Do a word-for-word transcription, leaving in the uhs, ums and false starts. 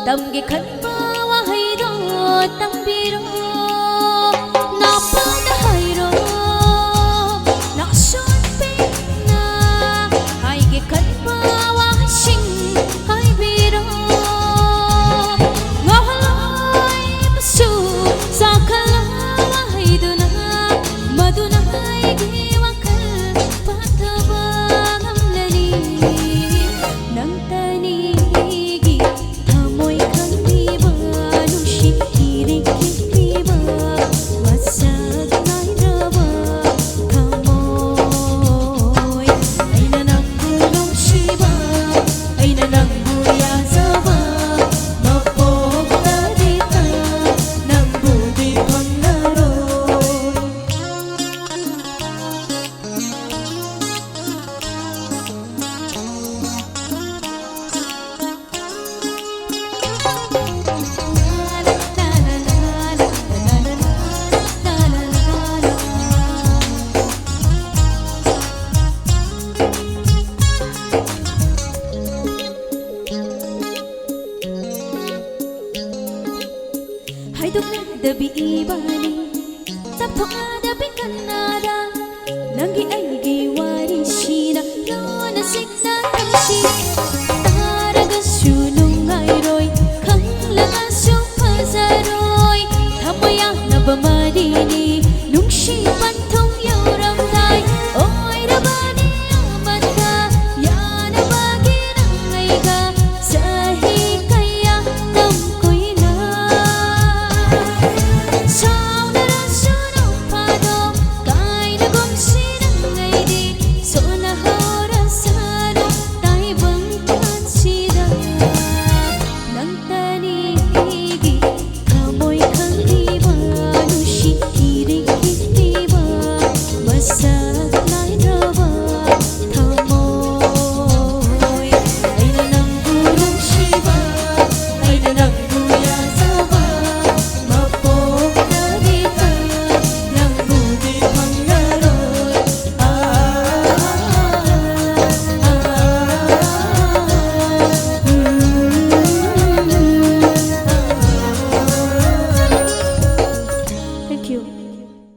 ꯇꯝꯒꯦ ꯈꯟꯕ ꯋꯥꯍꯩꯗꯣ ꯇꯝꯕꯤꯔꯣ, ꯅꯥꯄꯥꯗ ꯍꯥꯏꯔꯣ, ꯅꯥꯁꯣꯟ ꯄꯦꯟꯅ ꯍꯥꯏꯒꯦ ꯈꯟꯕ ꯋꯥꯍꯩꯁꯤꯡ ꯍꯥꯏꯕꯤꯔꯣ꯫ ꯉꯥꯎꯍꯜꯂꯣꯏꯕꯁꯨ ꯆꯥꯛꯍꯜꯂꯣ ꯋꯥꯍꯩꯗꯨꯅ, ꯃꯗꯨꯅ ꯑꯩꯒꯤ ꯋꯥꯈꯜ ꯄꯥꯊꯕ ꯉꯝꯂꯅꯤ꯫ ꯅꯪꯇꯅꯤ ꯑꯩꯒꯤ ꯊꯃꯣꯏ ꯈꯪꯕꯤꯕ, ꯅꯨꯡꯁꯤ ꯏꯔꯤꯛ ꯈꯤꯛꯄꯤꯕ, ꯃꯁꯛ ꯅꯥꯏꯔꯕ ꯊꯃꯣꯏ꯫ ꯑꯩꯅ ꯅꯪꯕꯨ ꯅꯨꯡꯁꯤꯕ, ꯑꯩꯅ ꯅꯪꯕꯨ ꯌꯥꯖꯕ, ꯃꯄꯣꯛꯇꯗꯤ ꯅꯪꯕꯨꯗꯤ ꯐꯪꯂꯔꯣꯏ꯫ ꯍꯥꯏꯗꯣꯛꯅꯗꯕꯤ ꯏꯕꯥꯅꯤ, ꯆꯥꯊꯣꯛꯅꯗꯕꯤ ꯀꯅꯥꯗ, ꯅꯪꯒꯤ ꯑꯩꯒꯤ ꯋꯥꯔꯤꯁꯤꯅ ꯂꯣꯟꯅ ꯁꯤꯡꯅ ꯅꯨꯡꯁꯤ꯫ ꯇꯥꯔꯒꯁꯨ ꯅꯨꯡꯉꯥꯏꯔꯣꯏ, ꯈꯪꯂꯒꯁꯨ ꯐꯖꯔꯣꯏ꯫ ꯊꯃꯣꯏ ꯌꯥꯅꯕ ꯃꯔꯤꯅꯤ, ꯅꯨꯡꯁꯤ ꯄꯟꯊꯨꯡ ꯌꯧꯔꯝꯗꯥꯏ ꯑꯣꯏꯔꯕꯅꯤ ꯑꯃꯠꯇ꯫ ꯌꯥꯅꯕꯒꯤ ꯅꯪ ꯑꯩꯒ ꯆꯍꯤ ꯀꯌꯥ ꯇꯝ ꯀꯨꯏꯅ ꯁꯥꯎꯅꯔꯁꯨ ꯅꯣꯡ ꯐꯥꯗꯣꯛ ꯀꯥꯏꯅꯒꯨꯝꯁꯤ ꯅꯪ ꯑꯩꯗꯤ ꯁꯣꯟꯅꯍꯧꯔꯁꯅꯨ ꯇꯥꯏꯕꯪ ꯄꯥꯟ ꯌꯨ꯫